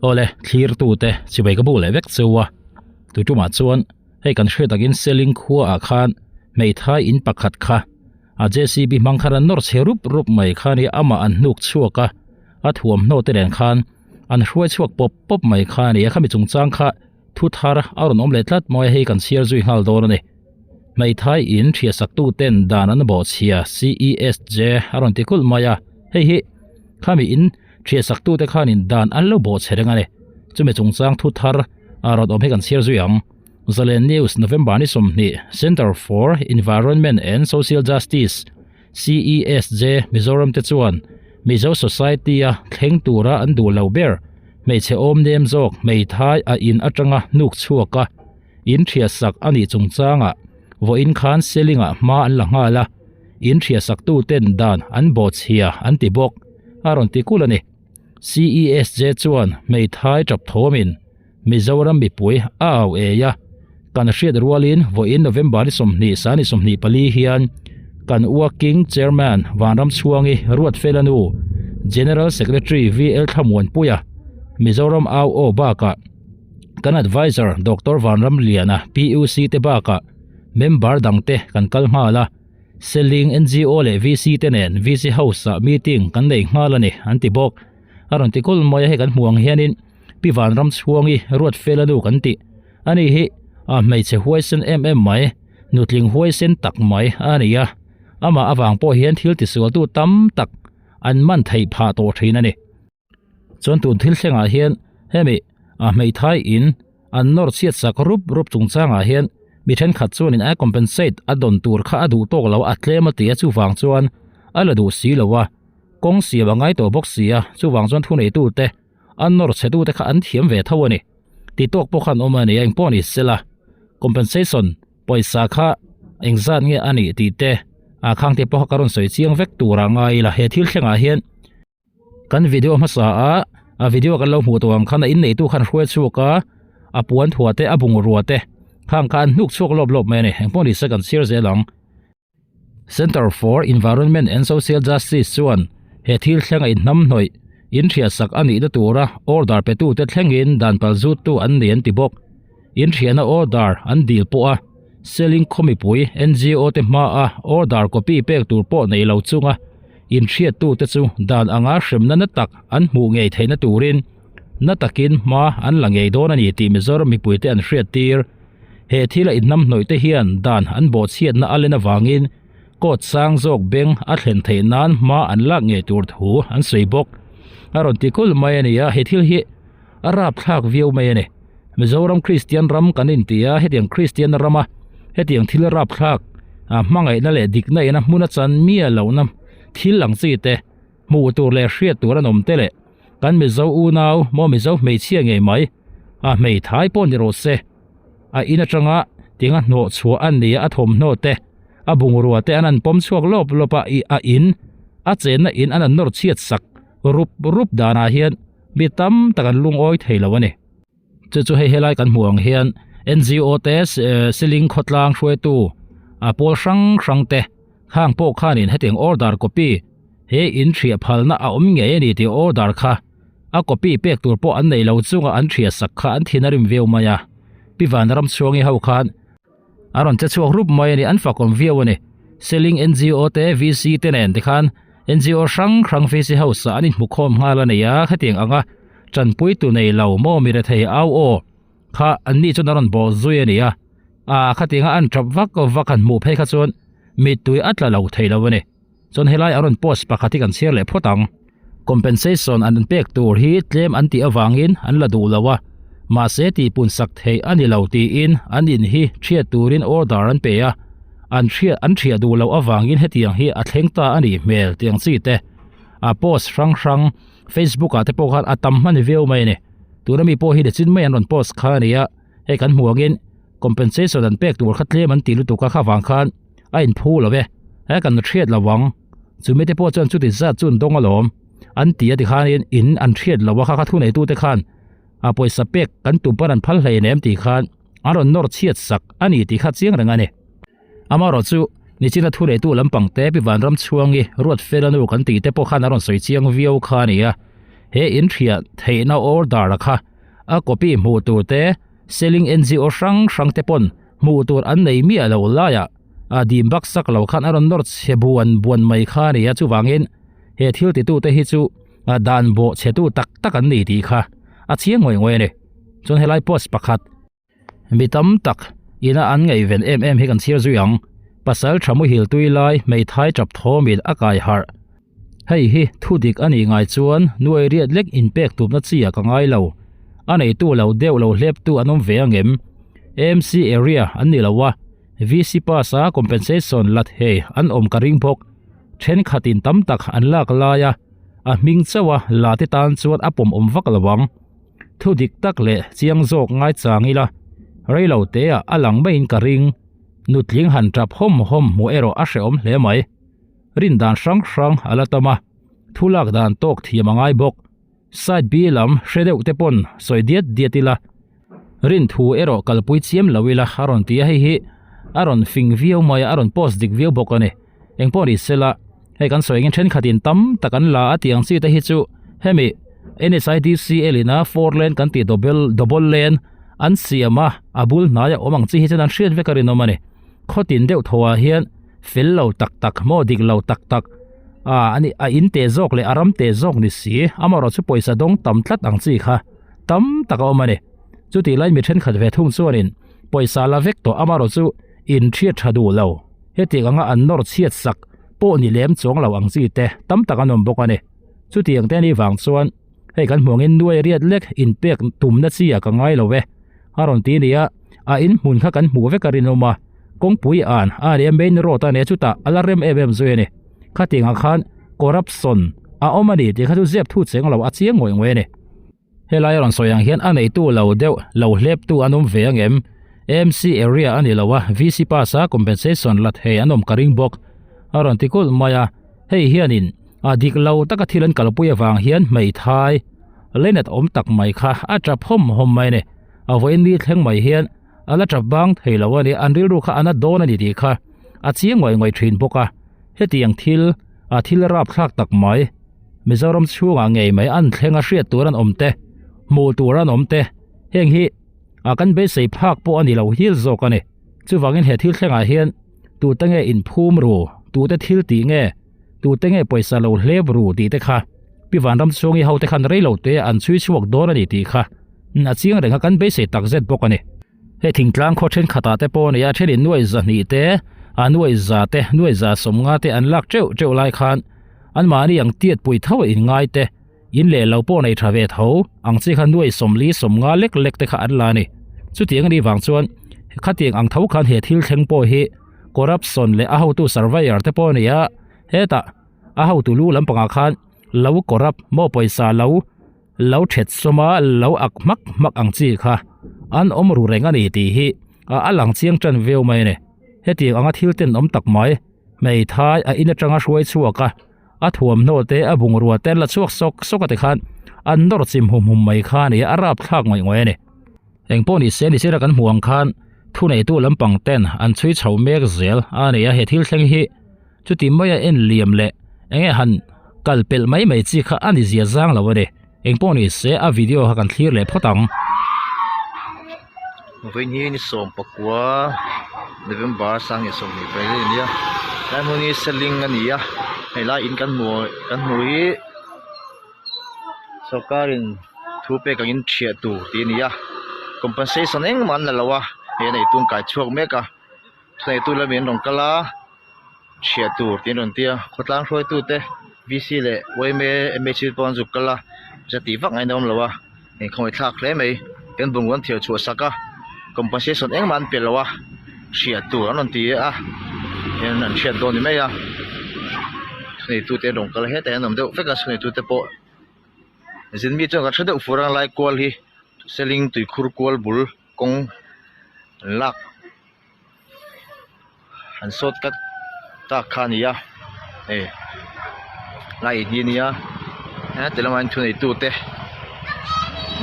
Awle, thlir tute chibai ka bu leh vek cheu a, tu tumah chuan hei kan hriat takin Seling khua ah khan hmeithai in pakhat kha a JCB hmang khan an nawr chhe rup rup mai kha nia amah an hnuk chhuak a, a thuamhnaw te nen khan an hruai chhuak pawp pawp mai kha nia khami chungchang kha thu thar a rawn awm leh tlat mawi a hei kan chhiar zui nghal dawn a ni. Hmeithai in hriatsak tu ten dan an bawhchhia CESJ a rawn ti kulh mai a, hei hi khami in hriatsak tu te khanin dan an lo bawhchhe reng a ni. Chumi chungchang thu thar a rawn awm hi kan chhiar zui ang. Zalen News November ni 20 Centre for Environment and Social Justice CESJ Mizoram te chuan Mizo Society a thleng tura an duh lo ber hmeichhe awm nem zawk hmeithai a in atanga hnuk chhuak a in thiahsak a nih chungchangah vawiin khan Seling ah hma an la nghal a in thiahsak tu ten dan an bawhchhia an ti bawk a rawn ti kulh a ni. CESJ chuan hmeithai tap thawmin Mizoram mipui a au ei a, kan hriat rualin vawiin November ni 20 sa ni 24 hian kan Working Chairman Vanramchhuangi Ruatfela nu General Secretary VL Thlamuanpuia Mizoram au aw bakah kan Adviser Doctor Vanramliana PUC te bakah member dangte kan kal nghal a, Seling NGO leh VC te nen VC House ah meeting kan nei nghal a ni an ti bawk. A rawn ti kul mai a, hei kan hmuh ang hianin Pi Vanramchhuangi Ruatfela nu kan tih a ni hi a hmeichhe huaisen em em mai, nutling huaisen tak mai a ni a, amah avang pawh hian thil tisualtu tam tak an man theih phah tawh thin a ni. Chuan tun thil thlengah hian hemi a hmeithai in an nawr chhiat sak rup rup chungchangah hian mi thenkhat chuanin a compensate a dawn tur kha a duh tawk lo a tlem a ti a chuvang chuan a la duh si lo a, kawng siam a ngai tawh bawk si a, chuvang chuan thuneitute an nawr chhetute kha an thiam ve tho a ni. Ti tawk pawh khan awm a ni a, engpawh ni sela compensation pawisa kha engzat nge a nih tih te a khangte pawh kha ka rawn sawi chiang vek tur a ngai ila he thil thlengah hian kan video hmasa a a video kan lo hmuh tawh ang khan a inneitu khan hruai chhuak a a puan thua te a bungrua te khang kha an hnuk chhuak lawp lawp mai a ni engpawh ni se kan chhiar zel ang. Centre for Environment and Social Justice chuan he thil thleng a inhnamhnawih inhriatsak a nihna tura order petute thlengin dan palzuttu an ni an ti bawk. Inhriatna order an dil pawh a Seling khaw mipui NGO te hmaa order copy pek tur pawh nei lo chunga inhriattute chu dan anga hremna na tak an hmuh ngei theihna turin na takin hma an la ngei dawn a ni tih Mizoram mipuite an hriattir. He thila inhnamhnawih te hian dan an bawhchhiatna a len avangin court sang zawk beng a thlen theih nan hma an lak ngei tur thu an sawi bawk. A rawn ti kulh mai a ni a, he thil hi a rapthlak viau mai a ni. Mizoram Kristian ram kan inti a, hetiang Kristian rama hetiang thil rapthlak hmangaihna leh dikna ina hmun a chan miah lohna thil ang chi te hmuh tur leh hriat tur an awm te leh kan Mizo unau maw Mizo hmeichhia ngei mai a hmeithai pawh ni rawh se a in atanga tinga hnawh chhuah a ni a a thawmhnaw te a bungrua te an an pawm chhuak lawp lawp a ih a in a chenna in an an nawr chhiat sak rup rup danah hian mi tam tak an lungawi thei lo a ni. Chu chu hei helai kan hmuh ang hian NGO te Siling khawtlang hruaitu a pawl hrang hrang te khang pawh khanin hetiang order copy he in hriah phalna a awm ngei a ni tih order kha a copy pek tur pawh an nei lo chunga an hriat sak kha an thin a rim viau mai a. Pi Vanramchhuangi ho khan A rawn che chhuak rup mai a ni, an fakawm viau a ni. Seling NGO te, VC te nen tikhan NGO hrang hrang VC house ah an inhmukhawm nghal a ni a, khatiang anga tanpui tu nei lo maw mi rethei au aw kha an ni chuan a rawn bawh zui a ni a, ah khatianga an tap vak vak han hmuh phei kha chuan mittui a tla lo thei lo a ni. Chuan helai a rawn post pakhat hi kan chhiar leh phawt ang. Compensation an pek tur hi tlem an tih avangin an la duh lo a, mahse tihpun sak theih a ni lo tiin an in hi thiat turin order an pe a, an hriat an thiah duh loh avangin hetiang hi a thleng ta a nih hmel tih ang chi te a post hrang hrang Facebook ah te pawh khan a tam hman viau mai a ni. Tuna mi pawh hi nichin mai an rawn post kha a ni a, hei kan hmuh angin compensation an pek tur kha tlem an ti lutuk a kha vang khan a inphu lo e he kan hriat lo ang chumi te pawh chuan chuti zat chu an dawng alawm an ti a tikhanin in an hriat lo a kha kha thu nei tute khan a pawisa pek kan tum pawn an phal hlein em tih khan an rawn nawr chhiat sak a ni tih kha chiang reng a ni amaherawh chu nichina thu nei tu lampang te pi Vanramchhuangi Ruatfela nu kan tih te pawh khan a rawn sawi chiang viau kha a ni a. He in hriat theihna order kha a copy hmuh tur te Seling NGO hrang hrang te pawn hmuh tur an nei miah lo laiah a dim bak sak lo khan a rawn nawr chhe buan buan mai kha a ni a, chuvangin he thil titute hi chu dan bawh chhetu tak tak an ni tih kha a chiang ngawih ngawih a ni. Chuan helai post pakhat mi tam tak ina an ngaihven em em hi kan chhiar zui ang, pasal tha muhil tui lai hmeithai tap thawmin a kai harh. Hei hi thu dik a nih ngai chuan nuai riat lek inpek tupna chi ah ka ngai lo. A neitu lo deuh lo hleptu an awm ve angem? AMC area an ni lo a, VC pass a compensation la thei an awm ka ring bawk. Thenkhatin tam tak an lak lai a, a hming chauh a la te tan chuan a pawm awm vak lo ang. Thu dik tak leh chiang zawk ngai chang ila, reilo teah a lang maiin ka ring. Nutling han tap hawm hawm hmuh erawh a hrehawm hle mai. Rin dan hrang hrang a la tam a, thu lak dan tawk thiam a ngai bawk. Side B lam hre deuh te pawn sawi diat diat ila, rin thu erawh kalpui chiam lo ila a rawn ti a, hei hi a rawn fing viau mai a, a rawn post dik viau bawk a ni. Eng pawh ni sela, hei kan sawi angin thenkhatin tam tak an la a tih ang chi te hi chu hemi NSIDCL ina four lane kan tih double double lane an siam a, a bul hnaia awm ang chi hi chuan an hriat vek a rinawm a ni. Khawtin deuh thaw ah hian fel lo tak tak maw dik lo tak tak a ani a in teh zawk leh a ram teh zawk ni si amaherawh chu pawisa dawng tam tlat ang chi kha tam tak a awm a ni chutih lai mi thenkhat ve thung chuanin pawisa la vek tawh amaherawh chu in hriat tha duh lo hetiang anga an nawr chhiat sak pawh ni lem chuang lo ang chi te tam tak an awm bawk a ni chutiang te anih vang chuan hei kan hmuh angin nuai riat lek inpek tumna chi ah ka ngai lo e a rawn ti a ni a a in hmun kha kan hmuh vek a rinawm a kawngpui an a nia main road a nia chutah a la rem em em zui a ni khatiang ah khan corruption a awm a ni tih kha chu zep thu cheng lo a chiang ngawih ngawih a ni helai a rawn sawi ang hian a neitu lo deuh lo hlep tu an awm ve ang em AMC area a ni lo a VC pass a compensation la thei an awm ka ring bawk a rawn ti kulh mai a hei hianin a dik lo taka thil an kalpui avang hian hmeithai leinet awm tak mai kha a tap hawm hawm mai a ni. A vawiin ni thleng mai hian a la tap bang thei lo a ni, an rilru kha a na dawn a ni tih kha a chiang ngawih ngawih thin bawk a. Hetiang thil, a thil rapthlak tak mai, Mizoram chhungah ngei mai an thleng a hriat tur an awm te, hmuh tur an awm te, heng hi a kan beisei phak pawh a ni lo hil zawk a ni. Chuvangin he thil thlengah hian tute nge inphum ru, tute thil tih nge, tute nge pawisa lo hlep ru tih te kha Pi Vanramchhungi ho te khan reilo te an chhui chhuak dawn a ni tih kha a chiang reng a kan beisei tak zet bawk a ni. Hei thingtlang khaw thenkhatah te pawh a ni a, thenin nuai zahnih te, a nuai za te, nuai za sawmnga te an lak teuh teuh lai khan anmahni ang tiat pui tho a inngai te, in leh lo pawh nei tha ve tho ang chi kha nuai sawmli sawmnga lek lek te kha an la a ni. Chutiang a nih vang chuan khatiang ang tho khan he thil thleng pawh hi corruption leh a hotu surveyor te pawh a ni a, hetah a hotu lu lampangah khan lo corrupt maw pawisa lo lo thet sawm a lo ak hmak hmak ang chi kha an awm ru reng a ni tih hi a lang chiang tan viau mai a ni. Hetiang anga thil tenawm tak mai hmeithai a in atanga hruai chhuak a a thuamhnaw te a bungrua te an la chhuak sawk sawk a tikhan an nawr chim hum hum mai kha a ni a a rapthlak ngawih ngawih a ni. Engpawh ni se ni sira kan hmuh ang khan thuneitu lampang ten an chhui chho mek zel a ni a he thil thleng hi chuti maia en liam leh enge han kal pelh mai mai chi kha a ni zia zang lo a ni. Engpawh ni se a video kha kan thlir leh phawt ang. Vawiin hi ni sawm pakua November sang leh 25 a ni a tlai hmun hi seling a ni a hei lai in kan hmu kan hmu hi sawrkar in thu pek angin thiah tur tih a ni a compensation engmah an la lo a hei a neitu an kai chhuak mek a thuneitu lamin an rawn kal a thiah tur tih an rawn ti a khawtlang hruaitu te v c leh yma m h pawh an zuk kal a zatih vak ngaihna awm lo a inkhawih thlak hle mai kan bungrua an thiar chhuah sak a compensation engmah an pe lo a hriat tur an rawn ti a hian an hriat dawn ni mai a thuneitu te an rawn kal a hetah hian an awm deuh vek a thuneitu te pawh zin mi chuan kan hre deuh fur a lai kual hi seling tuikhur kual bul kawng an lak. An sawt kat tak kha a ni a hei lai hi a nia heti lamah hian thuneitu te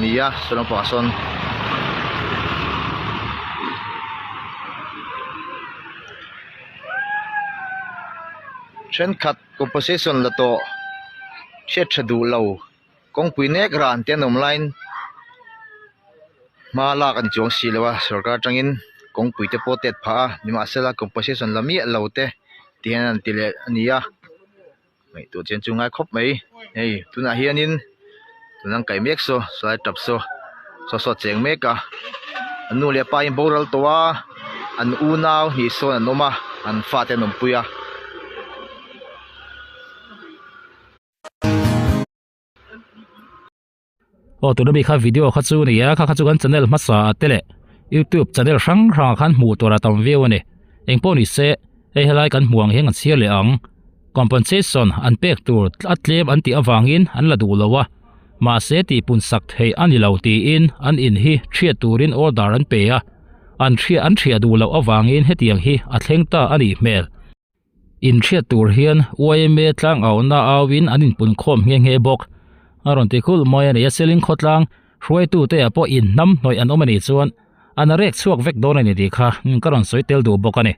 ni a saw lampangah sawn thenkhat composition la tawh hriat tha duh lo. Kawngpui nek ran te an awm laiin hma lak a ni chuang si lo a, sorkar atangin kawngpui te pawh tet phah a, nimahsela compensation la miah lo te ti hian an ti leh a ni a, ngaihtuah chian chu ngai khawp mai hei tunah hianin tuna an kaih mek saw saw tap saw saw saw a cheng mek a an nu leh pa in boral tawh a an unau hnih sawn an awm a an fate an awmpui a. Aw tuna mi kha video kha chu nia kha kha chu kan channel hmasa ah te leh youtube channel hrang hrang ah khan hmuh tur a tam viau a ni eng pawh ni se hei helai kan hmuh ang hian kan chhiar leh ang compensation an pek tur a tlem an tih avangin an la duh lo a mahse tihpun sak theih a ni lo tiin an in hi thiat turin order an pe a an hriat an thiah duh loh avangin hetiang hi a thleng ta a nih hmel. Inhriat tur hian yma tlang auhna auin an inpunkhawm nghe nghe bawk. A rawn ti khulh mai a ni a, Seling khawtlang hruaitute ah pawh inhnam hnawih an awm a nih chuan an a rek chhuak vek dawn a ni tih kha ka rawn sawi tel duh bawk a ni.